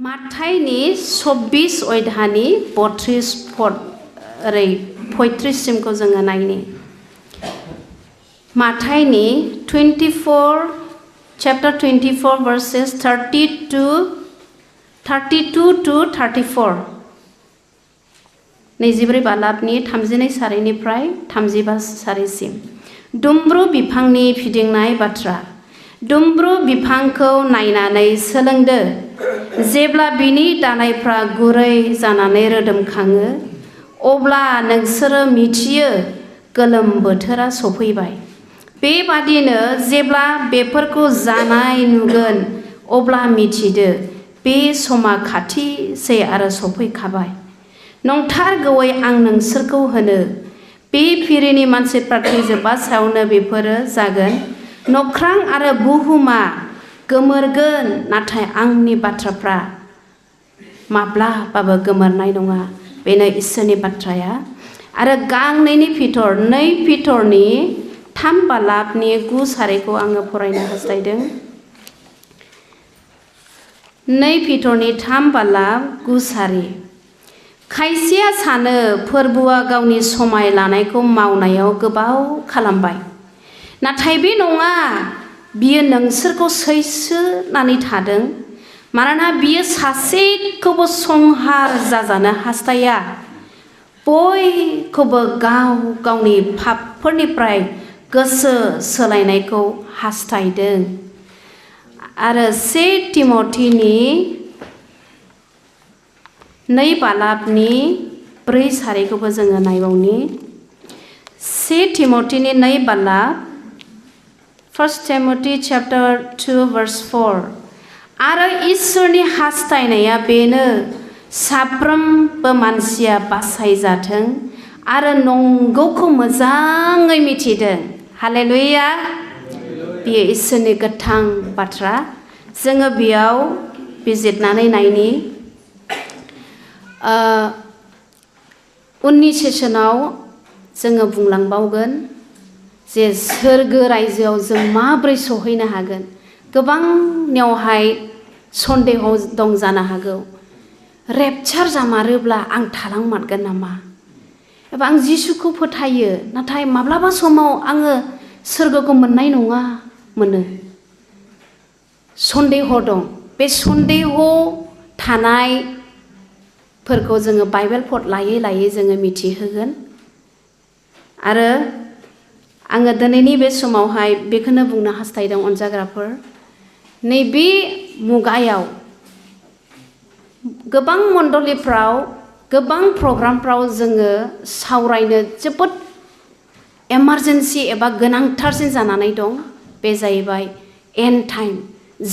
माथाइनि 24 अध्यायनि 32 ओरै 35 सिमखौ जोङो नायनि माथाइनि 24 chapter 24 verses 32 to 34 24 बालाबनि 32 सारिनिफ्राय 35 सारिसिम दुम्ब्रु बिफांनि फिदिंनाय बाथ्रा दुम्ब्रु बिफांखौ नायनानै सोलोंदो जेब्ला बिनि दानायफ्रा गुरै जानानै रोदोमखाङो अब्ला नोंसोरो मिथियो गोलोम बोथोरा सफैबाय बेबादिनो जेब्ला बेफोरखौ जानाय नुगोन अब्ला मिथिदो बे समा खाथिसै आरो सफैखाबाय नंथारगौयै आं नोंसोरखौ होनो बे फिरिनि मानसिफ्रा थैजोबा सायावनो बेफोरो जागोन नख्रां आरो बुहुमा गोमोरगोन नाथाय आंनि बाथ्राफ्रा माब्लाबाबो गोमोरनाय नङा बेनो इसोरनि बाथ्राया आरो गांनैनि फिथर 2 फिथरनि 3 बालाबनि 9 सारिखौ आङो फरायनो हास्थायदों 2 फिथरनि 3 बालाब 9 सारि खायसेया सानो फोरबोआ गावनि समाय लानायखौ मावनायाव गोबाव खालामबाय नाथाय बे नङा बियो नोंसोरखौ सैसोनानै थादों मानोना बियो सासेखौबो संहार जाजानो हास्थाया बयखौबो गाव गावनि पापफोरनिफ्राय गोसो सोलायनायखौ हास्थायदों आरो 1 तिमथिनि 2 बालाबनि 4 सारिखौबो जोङो नायबावनि 1 तिमथिनि 2 बालाब 1 Timothy chapter 2 verse 4 आरो इसोरनि हास्थायनाया बेनो साफ्रोमबो मानसिया बासायजाथों आरो नंगौखौ मोजाङै मिथिदों हालेलुया बेयो इसोरनि गोथां बाथ्रा जोङो बेयाव बिजिरनानै नायनि उननि सेसनाव जोङो बुंलांबावगोन जे सोरगो रायजोआव जों माब्रै सहैनो हागोन गोबांनियावहाय सन्देह दं जानो हागौ रेपचार जामारोब्ला आं थालांमारगोन नामा एबा आं जिसुखौ फोथायो नाथाय माब्लाबा समाव आङो सोरगोखौ मोननाय नङा मोनो सन्देह दं बे सन्देह थानायफोरखौ जोङो बाइबेल पद लायै लायै जोङो मिथिहोगोन आरो आङो दिनैनि बे समावहाय बेखौनो बुंनो हास्थायदों अनजाग्राफोर नैबे मुगायाव गोबां मण्डलिफ्राव गोबां प्रग्रामफ्राव जोङो सावरायनो जोबोद इमारजेन्सि एबा गोनांथारसिन जानानै दं बे जाहैबाय एन्ड टाइम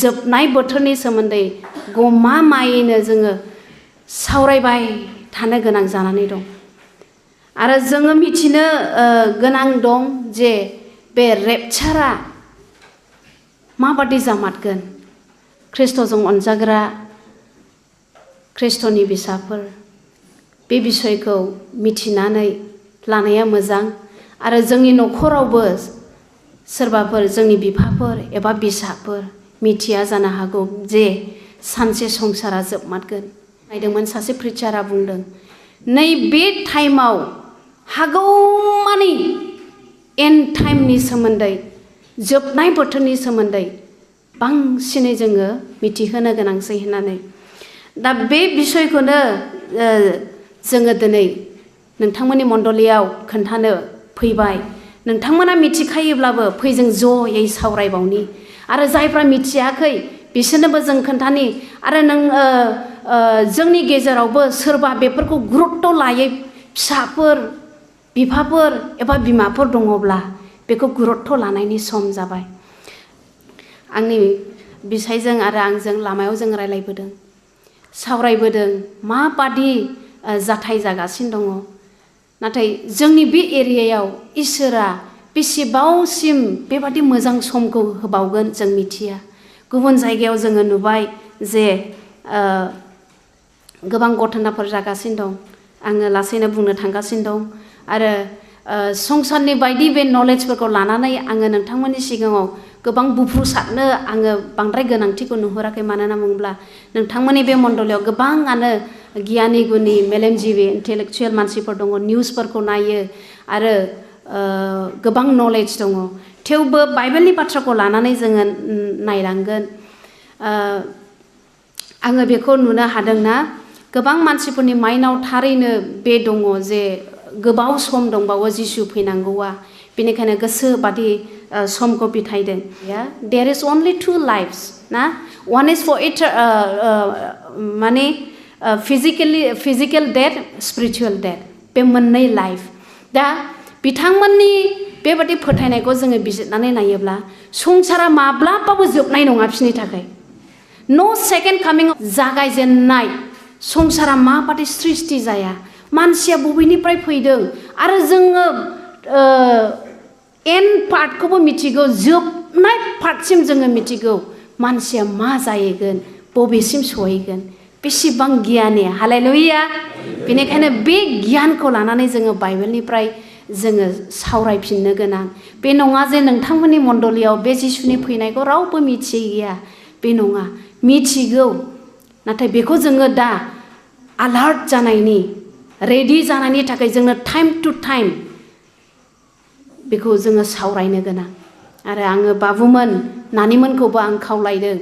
जोबनाय बोथोरनि सोमोन्दै गमामायैनो जोङो सावरायबाय थानो गोनां जानानै दं आरो जोङो मिथिनो गोनां दं जे बे रेपचारा माबादि जामारगोन ख्रिस्ट'जों अनजाग्रा ख्रिस्ट'नि बिसाफोर बे बिसयखौ मिथिनानै लानाया मोजां आरो जोंनि न'खरावबो सोरबाफोर जोंनि बिफाफोर एबा बिसाफोर मिथिया जानो हागौ जे सानसे संसारा जोबमारगोन नायदोंमोन सासे प्रिचारा बुंदों नैबे टाइमाव हागौमानि एन्ड टाइमनि सोमोन्दै जोबनाय बोथोरनि सोमोन्दै बांसिनै जोङो मिथिहोनो गोनांसै होननानै दा बे बिसयखौनो जोङो दिनै नोंथांमोननि मण्डलियाव खोन्थानो फैबाय नोंथांमोना मिथिखायोब्लाबो फै जों ज'यै सावरायबावनि आरो जायफ्रा मिथियाखै बिसोरनोबो जों खोन्थानि आरो जोंनि गेजेरावबो सोरबा बेफोरखौ गुरुत्त लायै फिसाफोर बिफाफोर एबा बिमाफोर दङब्ला बेखौ गुरुत्त लानायनि सम जाबाय आंनि बिसायजों आरो आंजों लामायाव जों रायलायबोदों सावरायबोदों माबादि जाथाय जागासिनो दङ नाथाय जोंनि बे एरियायाव इसोरा बेसेबांसिम बेबादि मोजां समखौ होबावगोन जों मिथिया गुबुन जायगायाव जोङो नुबाय जे गोबां घटनाफोर जागासिनो दं आङो लासैनो बुंनो थांगासिनो दं आरो संसारनि बायदि बे नलेजफोरखौ लानानै आङो नोंथांमोननि सिगाङाव गोबां बुफ्रुसारनो आङो बांद्राय गोनांथिखौ नुहुराखै मानोना बुङोब्ला नोंथांमोननि बे मण्डलियाव गोबाङानो गियानि गुनि मेलेमजिबि इन्टेलेक्चुवेल मानसिफोर दङ निउसफोरखौ नायो आरो गोबां नलेज दङ थेवबो बाइबेलनि बाथ्राखौ लानानै जोङो नायलांगोन आङो बेखौ नुनो हादोंना गोबां मानसिफोरनि माइन्डआव थारैनो बे दङ जे गोबाव सम दंबावो जिसु फैनांगौआ बेनिखायनो गोसो बादि समखौ बिथायदों there is only two lives ना one is for माने फिजिकेल डेथ स्पिरिचुवेल डेथ बे मोननै लाइफ दा बिथांमोननि बेबादि फोथायनायखौ जोङो बिजिरनानै नायोब्ला संसारा माब्लाबाबो जोबनाय नङा बिसोरनि थाखाय नो सेकेन्ड कामिं जागायजेननाय संसारा माबादि सृष्टि जाया मानसिया बबेनिफ्राय फैदों आरो जोङो एन्ड पार्टखौबो मिथिगौ जोबनाय पार्टसिम जोङो मिथिगौ मानसिया मा जाहैगोन बबेसिम सहैगोन बेसेबां गियानि हालेलुया बेनिखायनो बे गियानखौ लानानै जोङो बाइबेलनिफ्राय जोङो सावरायफिननो गोनां बे नङा जे नोंथांमोननि मण्डलियाव बे जिसुनि फैनायखौ रावबो मिथिया बे नङा मिथिगौ नाथाय बेखौ जोङो दा आलार्ट जानायनि रेडि जानायनि थाखाय जोंनो टाइम टु टाइम बेखौ जोङो सावरायनो गोनां आरो आङो बाबुमोन नानिमोनखौबो आं खावलायदों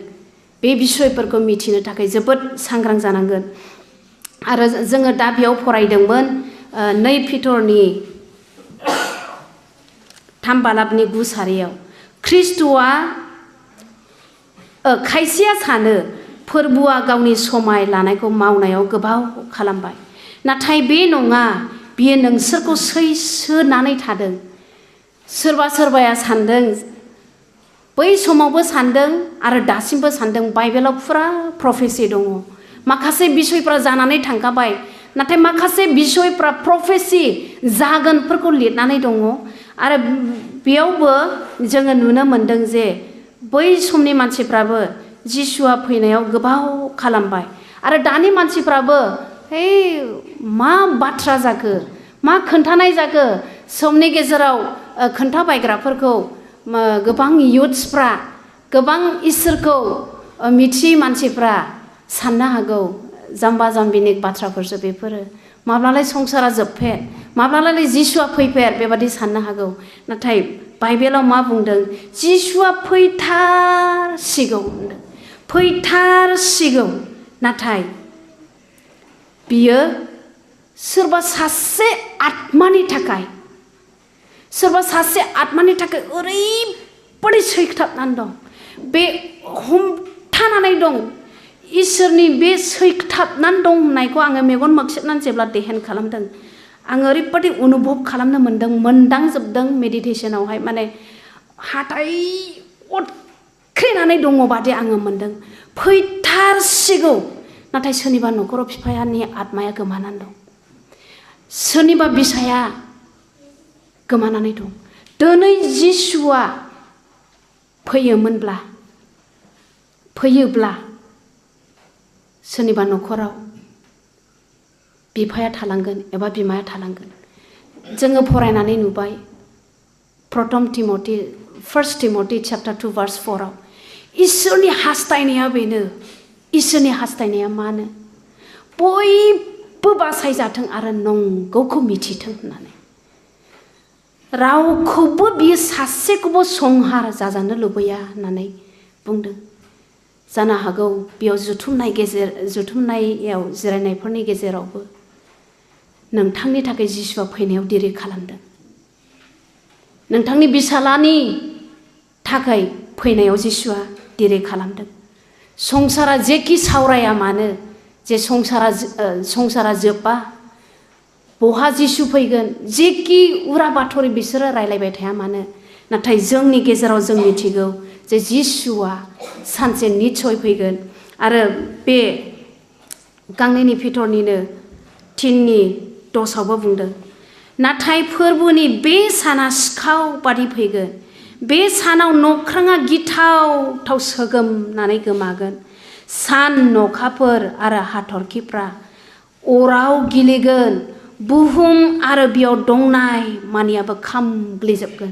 बे बिसयफोरखौ मिथिनो थाखाय जोबोद सांग्रां जानांगोन आरो जोङो दा बेयाव फरायदोंमोन 2 पिटरनि 3 बालाबनि 9 सारियाव ख्रिस्ट'आ खायसेया सानो फोरबुआ गावनि समाय लानायखौ मावनायाव गोबाव खालामबाय नाथाय बे नङा बियो नोंसोरखौ सैसोनानै थादों सोरबा सोरबाया सानदों बै समावबो सानदों आरो दासिमबो सानदों बाइबेलाव फुरा प्रफेसि दङ माखासे बिसयफ्रा जानानै थांखाबाय नाथाय माखासे बिसयफ्रा प्रफेसि जागोनफोरखौ लिरनानै दङ आरो बेयावबो जोङो नुनो मोनदों जे बै समनि मानसिफ्राबो जिसुआ फैनायाव गोबाव खालामबाय आरो दानि मानसिफ्राबो हे मा बाथ्रा जाखो मा खोन्थानाय जाखो समनि गेजेराव खोन्थाबायग्राफोरखौ गोबां युथ्सफ्रा गोबां इसोरखौ मिथियै मानसिफ्रा साननो हागौ जाम्बा जाम्बिनि बाथ्राफोरसो बेफोरो माब्लालाय संसारा जोबफेर माब्लालाय जिसुआ फैफेर बेबादि साननो हागौ नाथाय बाइबेलाव मा बुंदों जिसुआ फैथारसिगौ फैथारसिगौ नाथाय बियो सोरबा सासे आत्मानि थाखाय ओरैबादि सैथाबनानै दं बे हमथानानै दं इसोरनि बे सैथाबनानै दं होननायखौ आङो मेगन मोगसेबनानै जेब्ला देहेन खालामदों आङो ओरैबादि अनुभब खालामनो मोन्दों मोनदांजोबदों मेडिटेसनावहाय माने हाथाय अरख्रेनानै दङ बादि आङो मोन्दों फैथारसिगौ नाथाय सोरनिबा न'खराव बिफानि आत्माया गोमानानै दं सोरनिबा बिसाया गोमानानै दं दिनै जिसुआ फैयोब्ला सोरनिबा न'खराव बिफाया थालांगोन एबा बिमाया थालांगोन जोङो फरायनानै नुबाय 1 टिमथि चैप्टार 2 verse 4 आव इसोरनि हास्थायनाया बेनो इसोरनि हास्थायनाया मानो बयबो बासायजाथों आरो नंगौखौ मिथिथों होननानै रावखौबो बियो सासेखौबो संहार जाजानो लुबैया होननानै बुंदों जानो हागौ बेयाव जुथुमनायाव जिरायनायफोरनि गेजेरावबो नोंथांनि थाखाय जिसुआ फैनायाव देरि खालामदों नोंथांनि बिसालानि थाखाय फैनायाव जिसुआ देरि खालामदों संसारा जेखि सावराया मानो जे संसारा जोबबा बहा जिसु फैगोन जेखि उरा बाथरि बिसोरो रायलायबाय थाया मानो नाथाय जोंनि गेजेराव जों मिथिगौ जे जिसुआ सानसे निस्सय फैगोन आरो बे गांनैनि पिटरनिनो 3:10 बुंदों नाथाय फोरबोनि बे साना सिखाव बादि फैगोन बे सानाव नख्राङा गिथाव सोगोमनानै गोमागोन सान नखाफोर आरो हाथरखिफ्रा अराव गिलिगोन बुहुम आरो बेयाव दंनाय मानियाबो खामग्लिजोबगोन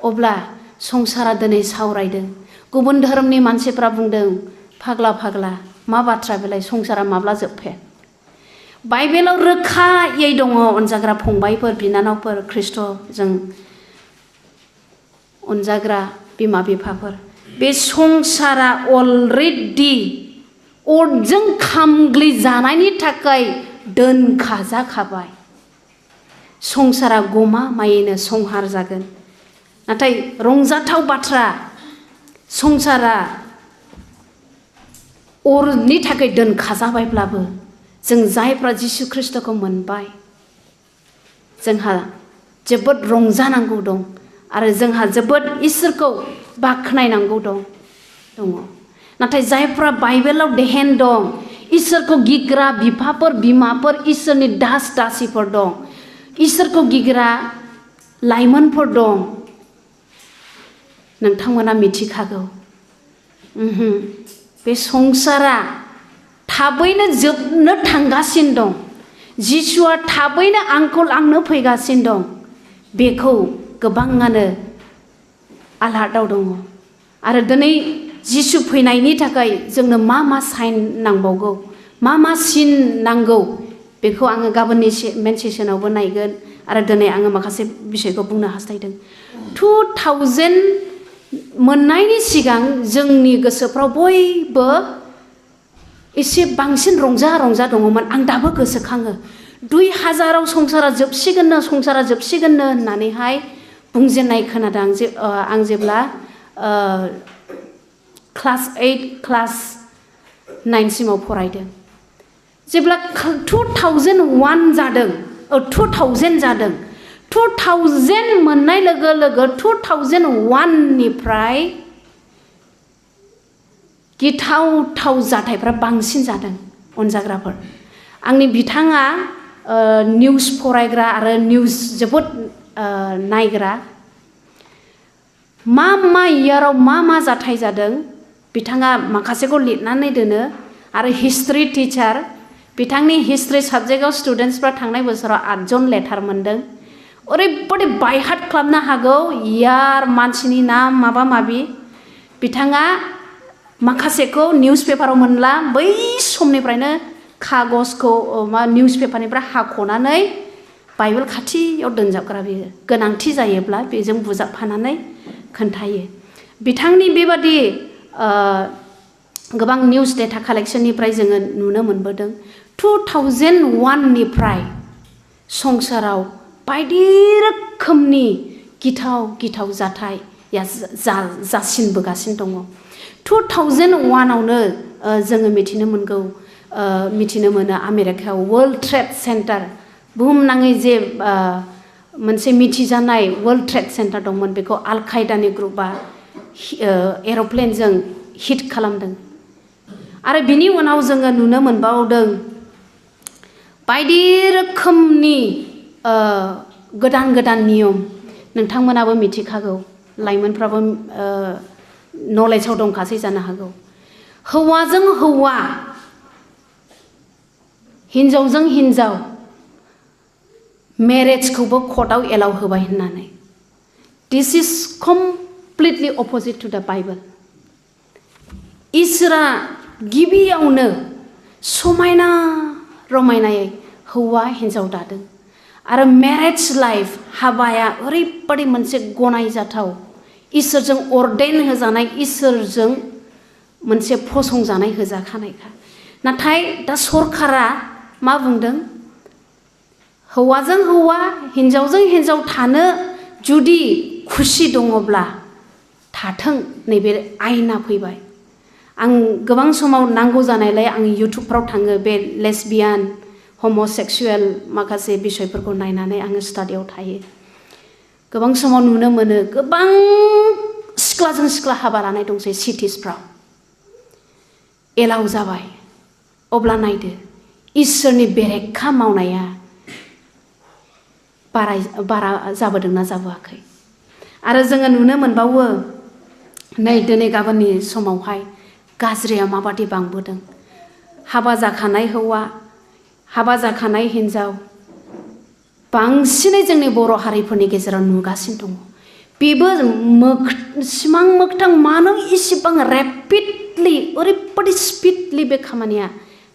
अब्ला संसारा दिनै सावरायदों गुबुन धोरोमनि मानसिफ्रा बुंदों फाग्ला फाग्ला मा बाथ्रा बेलाय संसारा माब्ला जोबफे बाइबेलाव रोखायै दङ अनजाग्रा फंबायफोर बिनानावफोर ख्रिस्ट'जों अनजाग्रा बिमा बिफाफोर बे संसारा अलरेडि अरजों खामग्लि जानायनि थाखाय दोनखाजाखाबाय संसारा गमामायैनो संहार जागोन नाथाय रंजाथाव बाथ्रा संसारा अरनि थाखाय दोनखाजाबायब्लाबो जों जायफ्रा जिसु ख्रिस्ट'खौ मोनबाय जोंहा जोबोद रंजानांगौ दं आरो जोंहा जोबोद इसोरखौ बाख्नायनांगौ दं नाथाय जायफ्रा बाइबेलाव देहेन दं इसोरखौ गिग्रा बिफाफोर बिमाफोर इसोरनि दास दासिफोर दं इसोरखौ गिग्रा लाइमोनफोर दं नोंथांमोना मिथिखागौ बे संसारा थाबैनो जोबनो थांगासिनो दं जिसुआ थाबैनो आंखौ लांनो फैगासिनो दं बेखौ गोबाङानो आलादाव दङ आरो दिनै जिसु फैनायनि थाखाय जोंनो मा साइन नांबावगौ मा सिन नांगौ बेखौ आङो गाबोननि मेन सेसनावबो नायगोन आरो दिनै आङो माखासे बिषयखौ बुंनो हास्थायदों 2000 मोननायनि सिगां जोंनि गोसोफ्राव बयबो एसे बांसिन रंजा दङमोन आं दाबो गोसोखाङो 2000आव संसारा जोबसिगोननो होननानैहाय बुंजेननाय खोनादों आं जेब्ला क्लास 8 क्लास 9 सिमाव फरायदों जेब्ला 2001 जादों 2000 जादों 2000 मोननाय लोगो लोगो 2001 निफ्राय गिथावथाव जाथायफ्रा बांसिन जादों अनजाग्राफोर आंनि बिथाङा निउस फरायग्रा आरो निउस जोबोद नायग्रा मा इयाराव मा जाथाय जादों बिथाङा माखासेखौ लिरनानै दोनो आरो हिस्ट्रि टिचार बिथांनि हिस्ट्रि साबजेक्टआव स्टुडेन्टसफ्रा थांनाय बोसोराव 8 जन लेटार मोनदों ओरैबादि बायहार्ट खालामनो हागौ इयार मानसिनि नाम माबा माबि बिथाङा माखासेखौ निउस पेपाराव मोनला बै समनिफ्रायनो खागजखौ निउस पेपारनिफ्राय हाख'नानै बाइबेल खाथियाव दोनजाबग्रा बियो गोनांथि जायोब्ला बेजों बुजाबफानानै खोन्थायो बिथांनि बेबादि गोबां निउस डेटा कालेक्शननिफ्राय जोङो नुनो मोनबोदों 2001 निफ्राय संसाराव बायदि रोखोमनि गिथाव जाथाया जासिनबोगासिनो दङ 2001आवनो जोङो मिथिनो मोनो आमेरिकायाव वर्ल्ड ट्रेड सेन्टार बुहुमनाङै जे मोनसे मिथिजानाय वर्ल्ड ट्रेड सेन्टार दंमोन बेखौ आल कायदानि ग्रुपआ एर'प्लेनजों हिट खालामदों आरो बिनि उनाव जोङो नुनो मोनबावदों बायदि रोखोमनि गोदान नियम नोंथांमोनाबो मिथिखागौ लाइमोनफ्राबो नलेजाव दंखासै जानो हागौ हौवाजों हौवा हिन्जावजों हिन्जाव मेरेजखौबो कर्टआव एलाउ होबाय होननानै दिस इज कमप्लिटलि अपोजिट टु द बाइबल इसोरा गिबियावनो समायना रमायनायै हौवा हिन्जाव दादों आरो मेरेज लाइफ हाबाया ओरैबादि मोनसे गनायजाथाव इसोरजों अर्डेन होजानाय इसोरजों मोनसे फसंजानाय होजाखानायखा नाथाय दा सरकारा मा बुंदों हौवाजों हौवा हिन्जावजों हिन्जाव थानो जुदि खुसि दङब्ला थाथों नैबे आयेना फैबाय आं गोबां समाव नांगौ जानायलाय आं इउटुबफ्राव थाङो बे लेसबियान हम'सेक्सुवेल माखासे बिषयफोरखौ नायनानै आङो स्टाडियाव थायो गोबां समाव नुनो मोनो गोबां सिख्लाजों सिख्ला हाबा लानाय दंसै सिटिसफ्राव एलाउ जाबाय अब्ला नायदो इसोरनि बेरेखा मावनाया बारा जाबोदोंना जाबोआखै आरो जोङो नुनो मोनबावो नै दिनै गाबोननि समावहाय गाज्रिया माबादि बांबोदों हाबा जाखानाय हौवा हाबा जाखानाय हिन्जाव बांसिनै जोंनि बर' हारिफोरनि गेजेराव नुगासिनो दङ बेबो सिमां मोगथां मानो इसिबां रेपिडलि ओरैबादि स्पिडलि बे खामानिया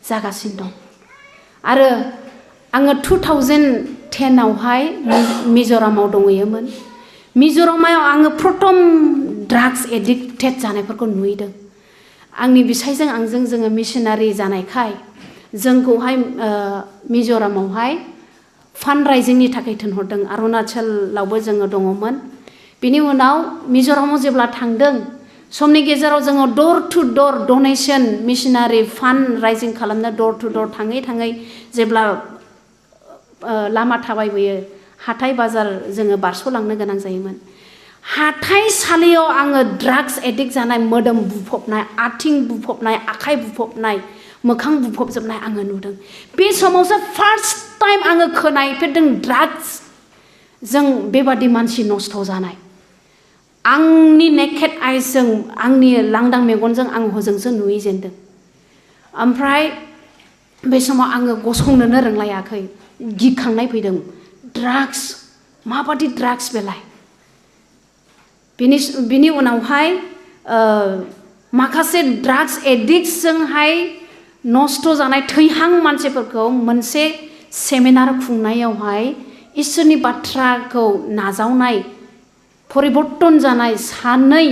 जागासिनो दं आरो आङो 2010 आवहाय मिज'रामाव दंहैयोमोन मिज'रामाव आङो प्रथम ड्राग्स एडिक्टेड जानायफोरखौ नुहैदों आंनि बिसायजों आंजों जोङो मिशनारि जानायखाय जोंखौहाय मिज'रामावहाय फान्ड राइजिंनि थाखाय थिनहरदों अरुणाचलावबो जोङो दङमोन बिनि उनाव मिज'रामाव जेब्ला थांदों समनि गेजेराव जोङो door to door donation missionary fund raising खालामनो डोर टु डोर थाङै थाङै जेब्ला लामा थाबायबोयो हाथाय बाजार जोङो बारस'लांनो गोनां जायोमोन हाथाइसालियाव आङो ड्राग्स एडिक्ट जानाय मोदोम बुफबनाय आथिं बुफबनाय आखाइ बुफबनाय मोखां बुफबजोबनाय आङो नुदों बे समावसो फार्स्ट टाइम आङो खोनाफेरदों ड्राग्स जों बेबादि मानसि नस्थ' जानाय आंनि नेकेड आइसजों आंनि लांदां मेगनजों आं हजोंसो नुहैजेनदों ओमफ्राय बे समाव आङो गसंनोनो रोंलायाखै गिखांनाय फैदों ड्राग्स माबादि ड्राग्स बेलाय बिनि उनावहाय माखासे ड्राग्स एडिक्टसजोंहाय नस्थ' जानाय थैहां मानसिफोरखौ मोनसे सेमिनार खुंनायावहाय इसोरनि बाथ्राखौ नाजावनाय परिबर्तन जानाय सानै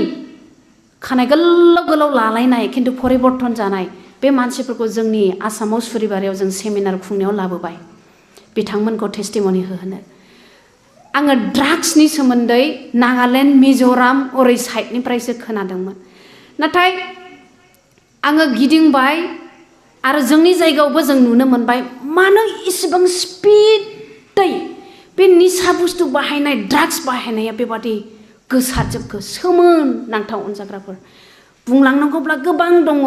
खानाय गोलाव गोलाव लालायनाय खिन्थु परिबर्तन जानाय बे मानसिफोरखौ जोंनि आसामाव सुरिबारियाव जों सेमिनार खुंनायाव लाबोबाय बिथांमोनखौ टेस्टिमनि होहोनो आङो ड्राग्सनि सोमोन्दै नागालेण्ड मिज'राम ओरै साइडनिफ्रायसो खोनादोंमोन नाथाय आङो गिदिंबाय आरो जोंनि जायगायावबो जों नुनो मोनबाय मानो इसिबां स्पिडै बे निसा बुस्थु बाहायनाय ड्राग्स बाहायनाया बेबादि गोसारजोबखो सोमोनांथाव अनजाग्राफोर बुंलांनांगौब्ला गोबां दङ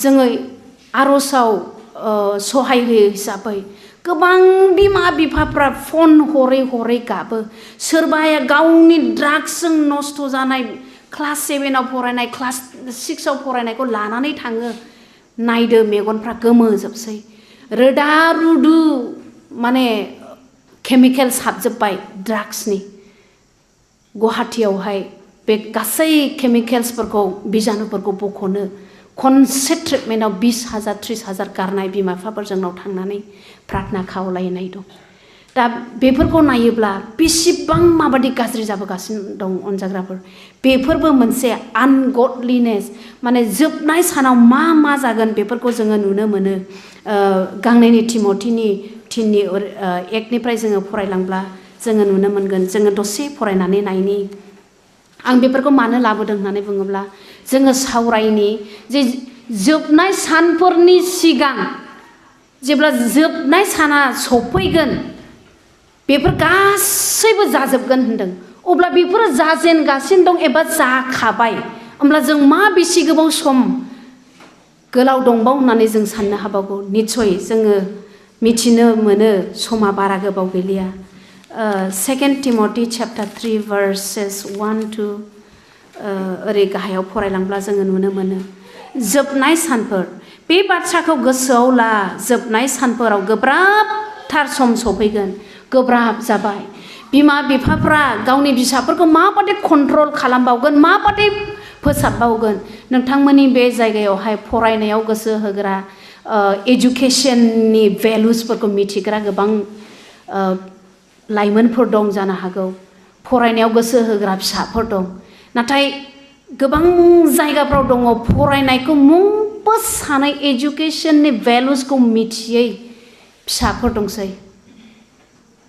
जोङो आर'जआव सहाय होयो हिसाबै गोबां बिमा बिफाफ्रा फन हरै हरै गाबो सोरबाया गावनि ड्राग्सजों नस्थ' जानाय क्लास 7 आव फरायनाय क्लास 6 आव फरायनायखौ लानानै थाङो नायदो मेगनफ्रा गोमोजोबसै रोदा रुदु माने केमिकेल साबजोब्बाय ड्राग्सनि गुवाहाटीयावहाय बे गासै केमिकेल्सफोरखौ बिजानुफोरखौ बख'नो खनसे ट्रिटमेन्टआव 20,000 30,000 गारनाय बिमा बिफाफोर जोंनाव थांनानै प्रार्थना खावलायनाय दं दा बेफोरखौ नायोब्ला बेसेबां माबादि गाज्रि जाबोगासिनो दं अनजाग्राफोर बेफोरबो मोनसे आनगडलिनेस माने जोबनाय सानाव मा जागोन बेफोरखौ जोङो नुनो मोनो गांनैनि तिम'थिनि 1निफ्राय जोङो फरायलांब्ला जोङो नुनो मोनगोन जोङो दसे फरायनानै नायनि आं बेफोरखौ मानो लाबोदों होननानै बुङोब्ला जोङो सावरायनि जे जोबनाय सानफोरनि सिगां जेब्ला जोबनाय साना सफैगोन बेफोर गासैबो जाजोबगोन होनदों अब्ला बेफोरो जाजेनगासिनो दं एबा जाखाबाय होमब्ला जों मा बेसे गोबाव सम गोलाव दंबाव होननानै जों साननो हाबावगौ निस्सय जोङो मिथिनो मोनो समा बारा गोबाव गैलिया 2 टिम'थि चैप्टार 3 verses 1-2 ओरै गाहायाव फरायलांब्ला जोङो नुनो मोनो जोबनाय सानफोर बे बाथ्राखौ गोसोआव ला जोबनाय सानफोराव गोब्राबथार सम सफैगोन गोब्राब जाबाय बिमा बिफाफ्रा गावनि फिसाफोरखौ माबादि कन्ट्रल खालामबावगोन माबादि फोसाबबावगोन नोंथांमोननि बे जायगायावहाय फरायनायाव गोसो होग्रा एजुकेशननि भेलुसफोरखौ मिथिग्रा गोबां लाइमोनफोर दं जानो हागौ फरायनायाव गोसो होग्रा फिसाफोर दं नाथाय गोबां जायगाफ्राव दङ फरायनायखौ मुंबो सानै एजुकेशननि भेलुसखौ मिथियै फिसाफोर दंसै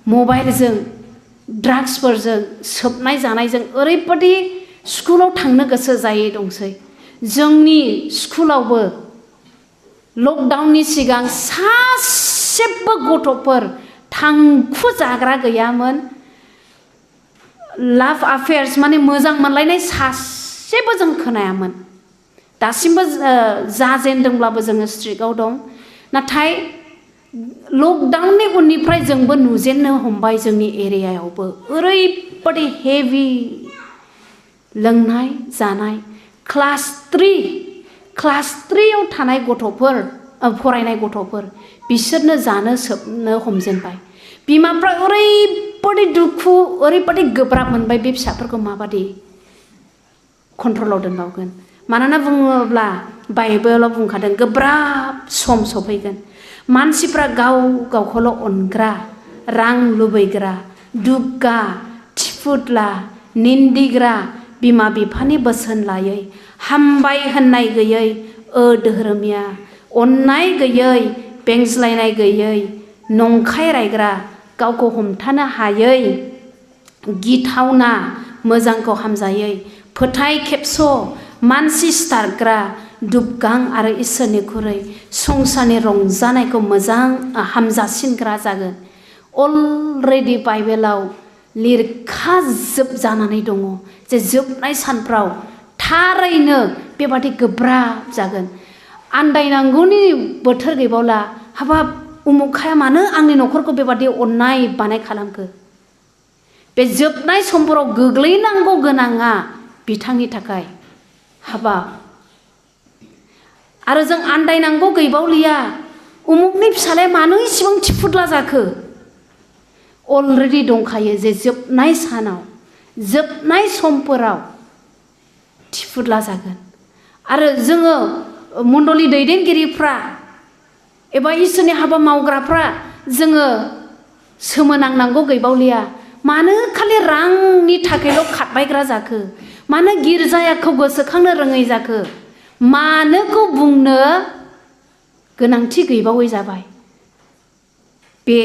मबाइलजों ड्राग्सफोरजों सोबनाय जानायजों ओरैबादि स्कुलाव थांनो गोसो जायै दंसै जोंनि स्कुलावबो लकडाउननि सिगां सासेबो गथ'फोर थांखु जाग्रा गैयामोन लाभ अफेयार्स माने मोजां मोनलायनाय सासेबो जों खोनायामोन दासिमबो जाजेनदोंब्लाबो जोङो स्ट्रिक्टआव दं नाथाय लकडाउननि उननिफ्राय जोंबो नुजेननो हमबाय जोंनि एरियायावबो ओरैबादि हेभि लोंनाय जानाय क्लास 3 आव थानाय गथ'फोर फरायनाय गथ'फोर बिसोरनो जानो सोबनो हमजेनबाय बिमाफ्रा ओरैबादि ओरैबादि दुखु ओरैबादि गोब्राब मोनबाय बे फिसाफोरखौ माबादि कन्ट्रलाव दोनबावगोन मानोना बुङोब्ला बाइबेलाव बुंखादों गोब्राब सम सफैगोन मानसिफ्रा गावखौल' अनग्रा रां लुबैग्रा दुग्गा थिफुदला निन्दिग्रा बिमा बिफानि बोसोन लायै हामबाय होननाय गैयै धोरोमिया अननाय गैयै बेंज्लायनाय गैयै नंखाय रायग्रा गावखौ हमथानो हायै गिथावना मोजांखौ हामजायै फोथाय खेबस' मानसि सिथारग्रा दुबगां आरो इसोरनिख्रुइ संसारनि रंजानायखौ मोजां हामजासिनग्रा जागोन अलरेडि बाइबेलाव लिरखाजोबजानानै दङ जे जोबनाय सानफ्राव थारैनो बेबादि गोब्राब जागोन आन्दायनांगौनि बोथोर गैबावला हाबाब उमुखाया मानो आंनि न'खरखौ बेबादि अननाय बानाय खालामखो बे जोबनाय समफोराव गोग्लैनांगौ गोनाङा बिथांनि थाखाय हाबाब आरो जों आन्दायनांगौ गैबावलिया उमुकनि फिसालाया मानो इसिबां थिफुदला जाखो अलरेडि दंखायो जे जोबनाय सानाव जोबनाय समफोराव थिफुदला जागोन आरो जोङो मण्डली दैदेनगिरिफ्रा एबा इसोरनि हाबा मावग्राफ्रा जोङो सोमोनांनांगौ गैबावलिया मानो खालि रांनि थाखायल' खारबायग्रा जाखो मानो गिर्जाखौ गोसोखांनो रोङै जाखो मानोखौ बुंनो गोनांथि गैबावै जाबाय बे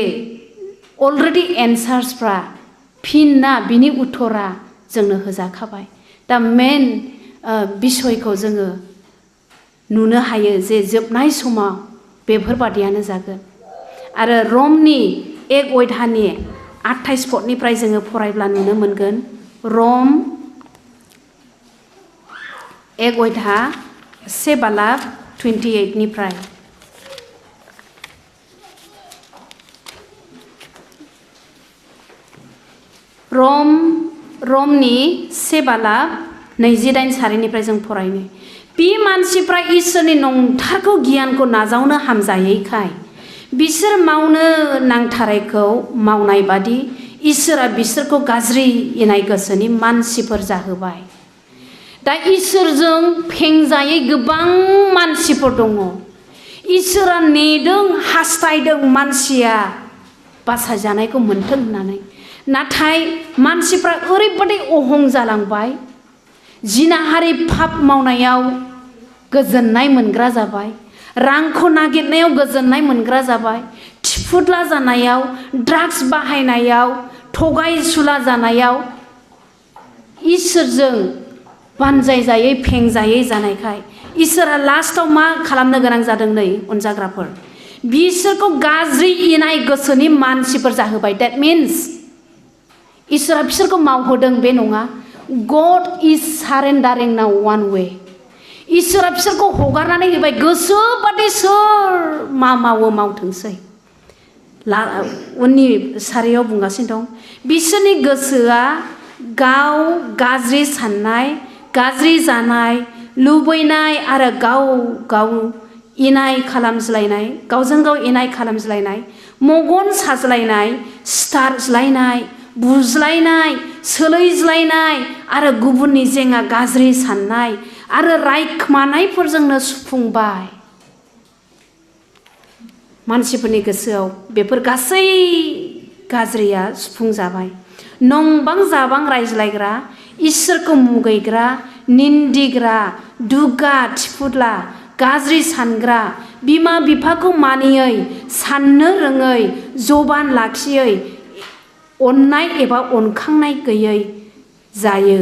अलरेडि एन्सार्सफ्रा फिनना बिनि उत्तरा जोंनो होजाखाबाय दा मेन बिसयखौ जोङो नुनो हायो जे जोबनाय समाव बेफोरबादियानो जागोन आरो रमनि 1.Jwbnai 28 पदनिफ्राय जोङो फरायब्ला नुनो मोनगोन रम 1.Jwbnai 1:28 निफ्राय रमनि 1:28 जों फरायनो बे मानसिफ्रा इसोरनि नंथारगौ गियानखौ नाजावनो हामजायैखाय बिसोर मावनो नांथारैखौ मावनाय बादि इसोरा बिसोरखौ गाज्रि इनाय गोसोनि मानसिफोर जाहोबाय दा इसोरजों फेंजायै गोबां मानसिफोर दङ इसोरा नेदों हास्थायदों मानसिया बासायजानायखौ मोन्थों होननानै नाथाय मानसिफ्रा ओरैबादि अहं जालांबाय जिनाहारि पाप मावनायाव गोजोननाय मोनग्रा जाबाय रांखौ नागिरनायाव गोजोननाय मोनग्रा जाबाय थिफुदला जानायाव ड्राग्स बाहायनायाव थगायसुला जानायाव इसोरजों बानजायजायै फेंजायै जानायखाय इसोरा लास्टआव मा खालामनो गोनां जादों नै अनजाग्राफोर बिसोरखौ गाज्रि इनाय गोसोनि मानसिफोर जाहोबाय दैट मिन्स इसोरा बिसोरखौ मावहोदों बे नङा God is surrendering now one way इसोरा बिसोरखौ हगारनानै होबाय गोसो बादि सोर मा मावो मावथोंसै उननि सारियाव बुंगासिनो दं बिसोरनि गोसोआ गाव गाज्रि साननाय गाज्रि जानाय लुबैनाय आरो गाव इनाय खालामज्लायनाय गावजों गाव इनाय खालामज्लायनाय मगन साज्लायनाय सिथारज्लायनाय बुज्लायनाय सोलैज्लायनाय आरो गुबुननि जेंना गाज्रि साननाय आरो रायखोमानायफोरजोंनो सुफुंबाय मानसिफोरनि गोसोआव बेफोर गासै गाज्रिया सुफुंजाबाय नंबां जाबां रायज्लायग्रा इसोरखौ मुगैग्रा निन्दिग्रा दुगा थिफुदला गाज्रि सानग्रा बिमा बिफाखौ मानियै साननो रोङै जबान लाखियै अननाय एबा अनखांनाय गैयै जायो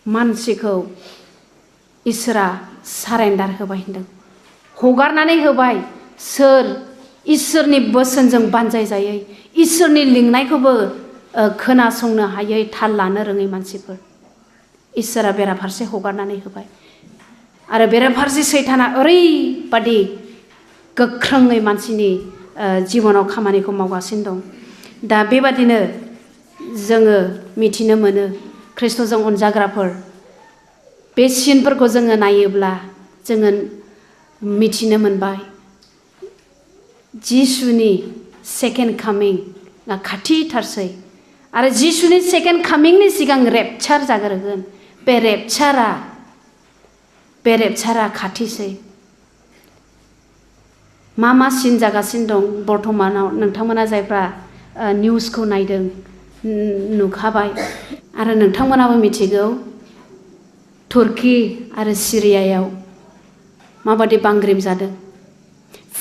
मानसिखौ इसोरा सारेन्डार होबाय होनदों हगारनानै होबाय सोर इसोरनि बोसोनजों बानजायजायै इसोरनि लिंनायखौबो खोनासंनो हायै थाल लानो रोङै मानसिफोर इसोरा बेराफारसे हगारनानै होबाय आरो बेराफारसे सैताना ओरैबादि गोख्रोङै मानसिनि जिबनाव खामानिखौ मावगासिनो दं दा बेबादिनो जोङो मिथिनो मोनो ख्रिस्ट'जों अनजाग्राफोर बे सिनफोरखौ जोङो नायोब्ला जोङो मिथिनो मोनबाय जिसुनि सेकेन्ड कामिं खाथिथारसै आरो जिसुनि सेकेन्ड कामिंनि सिगां रेपचार जाग्रोगोन बे रेपचारा खाथिसै मा सिन जागासिनो दं बर्तमानाव नोंथांमोना जायफ्रा निउसखौ नायदों नुखाबाय आरो नोंथांमोनाबो मिथिगौ तुर्की आरो सिरियायाव माबादि बांग्रिं जादों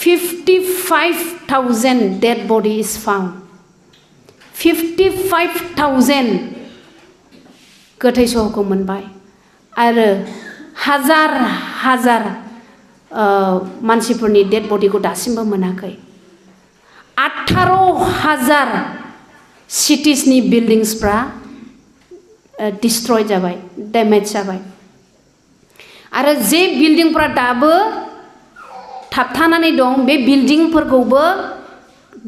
55,000 dead body is found 55,000 गोथै सहखौ मोनबाय आरो हाजार मानसिफोरनि डेड बडिखौ दासिमबो मोनाखै 18,000 सिटिसनि बिल्डिंसफ्रा डिस्ट्रय जाबाय डेमेज जाबाय आरो जे बिल्डिंफ्रा दाबो थाबथानानै दं बे बिल्डिंफोरखौबो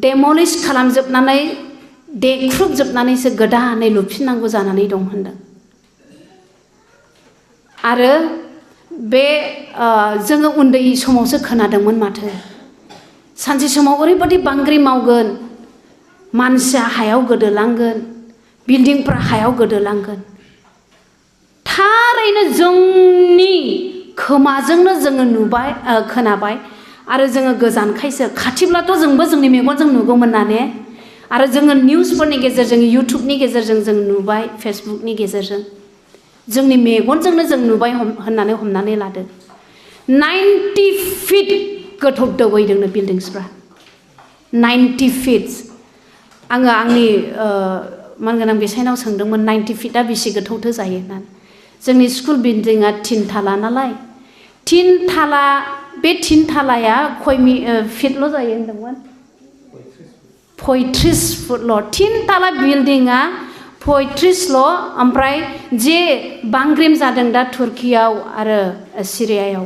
डेमलिश खालामजोबनानै देख्रुबजोबनानैसो गोदानै लुफिननांगौ जानानै दं होनदों आरो बे जोङो उन्दै समावसो खोनादोंमोन माथो सानसे समाव ओरैबादि बांग्रि मावगोन मानसिया हायाव गोदोलांगोन बिल्डिंफ्रा हायाव गोदोलांगोन थारैनो जोंनि खोमाजोंनो जोङो नुबाय खोनाबाय आरो जोङो गोजानखायसो खाथिब्लाथ' जोंबो जोंनि मेगनजों नुगौमोन ना ने आरो जोङो निउसफोरनि गेजेरजों इउटुबनि गेजेरजों जों नुबाय फेसबुकनि गेजेरजों जोंनि मेगनजोंनो जों नुबाय होननानै हमनानै लादो 90 feet गोथौ दबैदोंनो बिल्डिंसफ्रा 90 feet आङो आंनि मानगोनां बेसाइनाव सोंदोंमोन 90 feet बेसे गोथौथो जायो होननानै जोंनि स्कुल बिल्डिंआ 3 थाला नालाय 3 थाला बे 3 थालाया खय फिटल' जायो होनदोंमोन 35 फुटल' 3 थाला बिल्डिंआ 35ल' ओमफ्राय जे बांग्रिं जादों दा तुर्कीयाव आरो सिरियायाव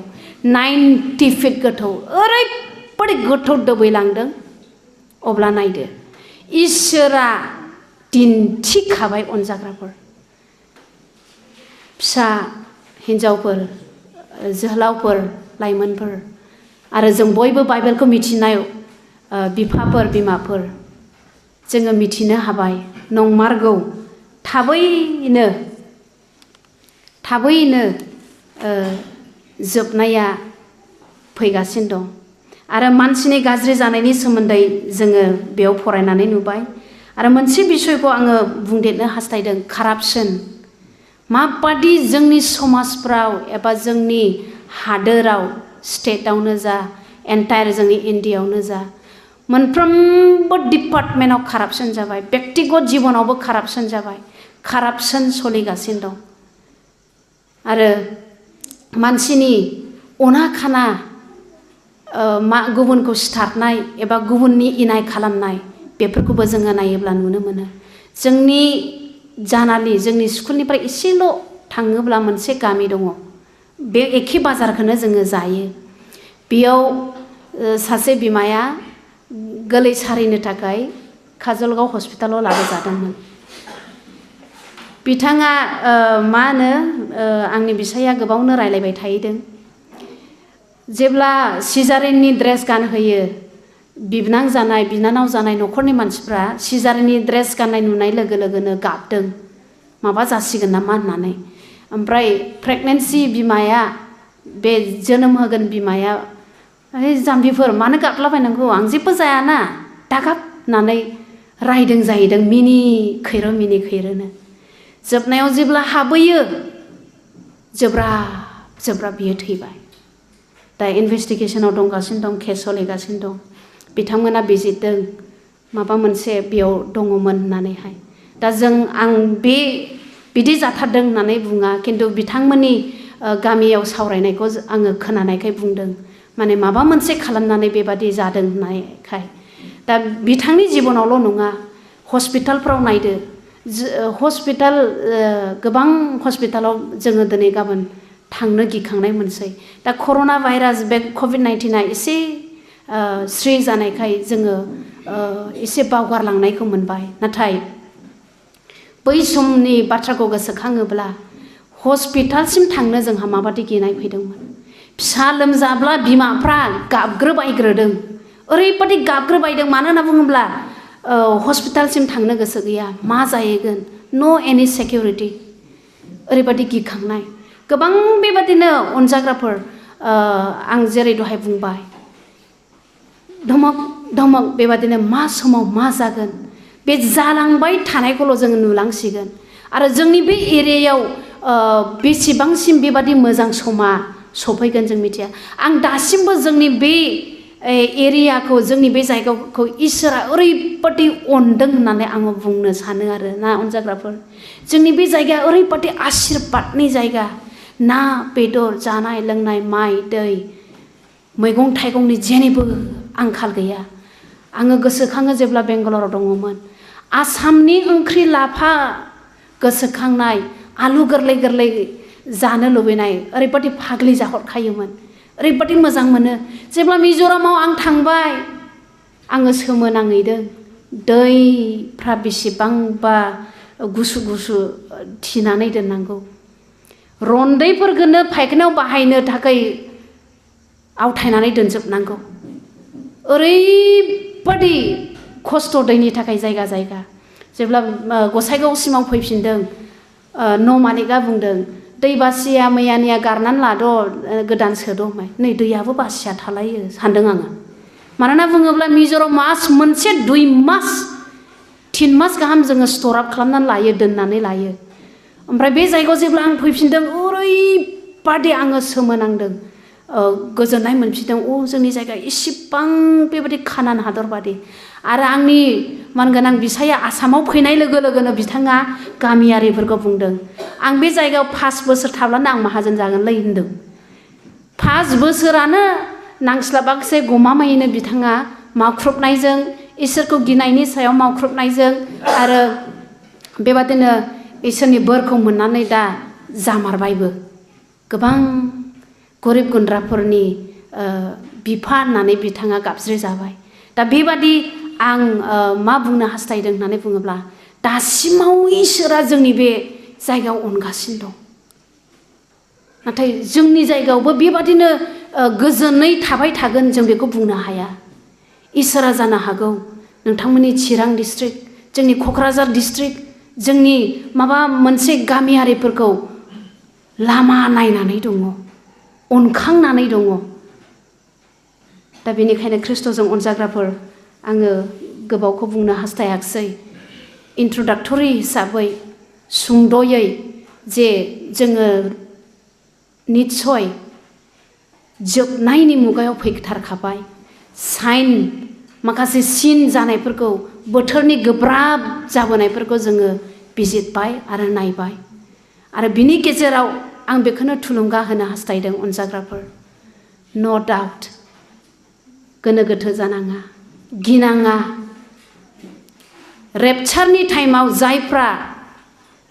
90 feet गोथौ ओरैबादि गोथौ दोबैलांदों अब्ला नायदो इसोरा दिन्थिखाबाय अनजाग्राफोर फिसा हिन्जावफोर जोहोलावफोर लाइमोनफोर आरो जों बयबो बाइबेलखौ मिथिनाय बिफाफोर बिमाफोर जोङो मिथिनो हाबाय नंमारगौ थाबैनो जोबनाया फैगासिनो दं आरो मानसिनि गाज्रि जानायनि सोमोन्दै जोङो बेयाव फरायनानै नुबाय आरो मोनसे बिसयखौ आङो बुंदेरनो हास्थायदों कारापसन माबादि जोंनि समाजफ्राव एबा जोंनि हादोराव स्टेटआवनो जा एन्टायार जोंनि इन्डियायावनो जा मोनफ्रोमबो डिपार्टमेन्टआव कारापसन जाबाय बेक्तिगत जिबनावबो कारापसन जाबाय कारापसन सोलिगासिनो दं आरो मानसिनि अना खाना गुबुनखौ सिथारनाय एबा गुबुननि इनाय खालामनाय बेफोरखौबो जोङो नायोब्ला नुनो मोनो जोंनि जानालि जोंनि स्कुलनिफ्राय एसेल' थाङोब्ला मोनसे गामि दङ बे एखे बाजारखौनो जोङो जायो बेयाव सासे बिमाया गोलै सारिनो थाखाय काजलगाव हस्पिटालाव लाबोजादोंमोन बिथाङा मा होनो आंनि बिसाया गोबावनो रायलायबाय थाहैदों जेब्ला सिजारिननि ड्रेस गानहोयो बिबनां जानाय बिनानाव जानाय न'खरनि मानसिफ्रा सिजारिननि ड्रेस गाननाय नुनाय लोगो लोगोनो गाबदों माबा जासिगोन नामा होननानै ओमफ्राय प्रेगनेन्सि बिमाया बे जोनोम होगोन बिमाया जाम्बिफोर मानो गाबलाबायनांगौ आं जेबो जायाना दागाब होननानै रायदों जाहैदों मिनि खैरोनो जोबनायाव जेब्ला हाबहैयो जोब्राब बियो थैबाय दा इनभेस्टिगेसनाव दंगासिनो दं केस सोलिगासिनो दं बिथांमोना बिजिरदों माबा मोनसे बेयाव दङमोन होननानैहाय दा आं बिदि जाथारदों होननानै बुङा खिन्थु बिथांमोननि गामियाव सावरायनायखौ आङो खोनानायखाय बुंदों माने माबा मोनसे खालामनानै बेबादि जादों होननायखाय दा बिथांनि जिबनावल' नङा हस्पिटालफ्राव नायदो हस्पिटाल गोबां हस्पिटालाव जोङो दिनै गाबोन थांनो गिखांनाय मोनसै दा कर'ना भाइरास बे कभिड-19 एसे स्रि जानायखाय जोङो एसे बावगारलांनायखौ मोनबाय नाथाय बै समनि बाथ्राखौ गोसोखाङोब्ला हस्पिटालसिम थांनो जोंहा माबादि गिनाय फैदोंमोन फिसा लोमजाब्ला बिमाफ्रा गाबग्रोबायग्रोदों ओरैबादि गाबग्रोबायदों मानो होनना बुङोब्ला हस्पिटालसिम थांनो गोसो गैया मा जाहैगोन नो एनि सिकिउरिटि ओरैबादि गिखांनाय गोबां बेबादिनो अनजाग्राफोर आं जेरै दहाय बुंबाय धमक धमक बेबादिनो मा समाव मा जागोन बे जालांबाय थानायखौल' जोङो नुलांसिगोन आरो जोंनि बे एरियायाव बेसेबांसिम बेबादि मोजां समा सफैगोन जों मिथिया आं दासिमबो जोंनि बे एरियाखौ जोंनि बे जायगाखौ इसोरा ओरैबादि अनदों होननानै आङो बुंनो सानो आरो ना अनजाग्राफोर जोंनि बे जायगाया ओरैबादि आशीर्बादनि जायगा ना बेदर जानाय लोंनाय माइ दै मैगं थाइगंनि जेनिबो आंखाल गैया आङो गोसोखाङो जेब्ला बेंगालराव दङमोन आसामनि ओंख्रि लाफा गोसोखांनाय आलु गोरलै गोरलै जानो लुबैनाय ओरैबादि फाग्लि जाहरखायोमोन ओरैबादि मोजां मोनो जेब्ला मिज'रामाव आं थांबाय आङो सोमोनांहैदों दैफ्रा बेसेबांबा गुसु गुसु थिनानै दोननांगौ रन्दैफोरखौनो फायखानायाव बाहायनो थाखाय आवथायनानै दोनजोबनांगौ ओरैबादि खस्थ' दैनि थाखाय जायगा जायगा जेब्ला गसाइगावसिमाव फैफिनदों न' मालिकआ बुंदों दै बासिया मैयानिया गारनानै लाद' गोदान सोद' नै दैयाबो बासिया थालायो सानदों आङो मानोना बुङोब्ला मिज'राम मास मोनसे 2 मास 3 मास गाहाम जोङो स्टर आप खालामनानै लायो दोननानै लायो ओमफ्राय बे जायगायाव जेब्ला आं फैफिनदों ओरैबादि आङो सोमोनांदों गोजोननाय मोनफिनदों जोंनि जायगाया इसिबां बेबादि खानान हादर बादि आरो आंनि मानगोनां बिसाया आसामाव फैनाय लोगो लोगोनो बिथाङा गामियारिफोरखौ बुंदों आं बे जायगायाव 5 बोसोर थाब्लानो आं माहाजोन जागोनलै होनदों 5 बोसोरानो नांस्लाबाखिसै गमामायैनो बिथाङा मावख्रुबनायजों इसोरखौ गिनायनि सायाव मावख्रुबनायजों आरो बेबादिनो इसोरनि बोरखौ मोननानै दा जामारबायबो गोबां गरिब गुन्द्राफोरनि बिफा होननानै बिथाङा गाबज्रि जाबाय दा बेबादि आं मा बुंनो हास्थायदों होननानै बुङोब्ला दासिमाव इसोरा जोंनि बे जायगायाव अनगासिनो दं नाथाय जोंनि जायगायावबो बेबादिनो गोजोनै थाबाय थागोन जों बेखौ बुंनो हाया इसोरा जानो हागौ नोंथांमोननि चिरां डिस्ट्रिक्ट जोंनि क'क्राझार डिस्ट्रिक्ट जोंनि माबा मोनसे गामियारिफोरखौ लामा नायनानै दङ अनखांनानै दङ दा बेनिखायनो ख्रिस्ट'जों अनजाग्राफोर आङो गोबावखौ बुंनो हास्थायाखिसै इन्ट्र'डाक्टरि हिसाबै सुंद'यै जे जोङो निस्सय जोबनायनि मुगायाव फैथारखाबाय साइन माखासे सिन जानायफोरखौ बोथोरनि गोब्राब जाबोनायफोरखौ जोङो बिजिरबाय आरो नायबाय आरो बिनि गेजेराव आं बेखौनो थुलुंगा होनो हास्थायदों अनजाग्राफोर नो डाउट गोनो गोथो जानाङा गिनाङा रेपचारनि टाइमाव जायफ्रा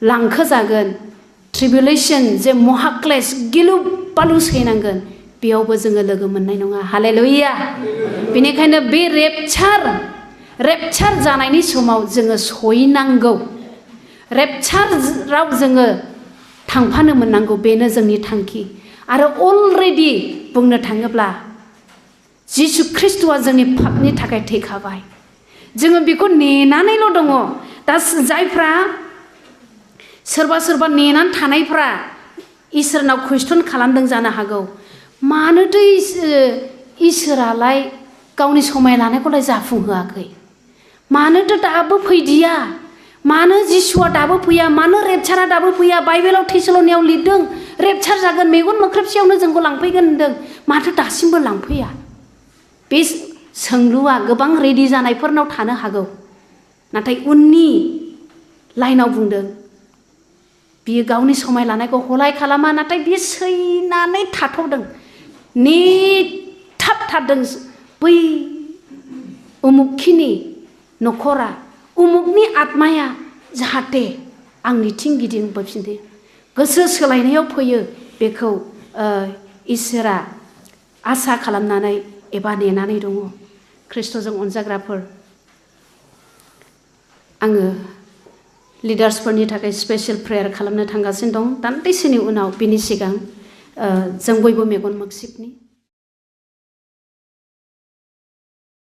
लांखोजागोन ट्रिबुलेसन जे महाक्लेश गिलु बालु सैनांगोन बेयावबो जोङो लोगो मोननाय नङा हालेलुया बेनिखायनो बे रेपचार जानायनि समाव जोङो सैनांगौ रेपचाराव जोङो थांफानो मोननांगौ बेनो जोंनि थांखि आरो अलरेडि बुंनो थाङोब्ला जिसु ख्रिस्ट'आ जोंनि पापनि थाखाय थैखाबाय जोङो बेखौ नेनानैल' दङ दा जायफ्रा सोरबा सोरबा नेनानै थानायफ्रा इसोरनाव कुइसन खालामदों जानो हागौ मानोथो इसोरालाय गावनि समाय लानायखौलाय जाफुंहोआखै मानोथो दाबो फैदिया मानो जिसुआ दाबो फैया मानो रेपचारा दाबो फैया बाइबेलाव थेसलनियाव लिरदों रेपचार जागोन मेगन मोख्रेबसेयावनो जोंखौ लांफैगोन होनदों माथो दासिमबो लांफैया बे सोंलुआ गोबां रेडि जानायफोरनाव थानो हागौ नाथाय उननि लाइनाव बुंदों बियो गावनि समाय लानायखौ हलाय खालामा नाथाय बियो सैनानै थाथ'दों नेथाबथारदों बै उमुखिनि न'खरा उमुखनि आत्माया जाहाथे आंनिथिं गिदिंबोफिनो गोसो सोलायनायाव फैयो बेखौ इसोरा आसा खालामनानै एबा नेनानै दङ ख्रिस्ट'जों अनजाग्राफोर आङो लिडार्सफोरनि थाखाय स्पेसियेल प्रेयार खालामनो थांगासिनो दं दान्दिसेनि उनाव बिनि सिगां जों बयबो मेगन मोख्सिबनि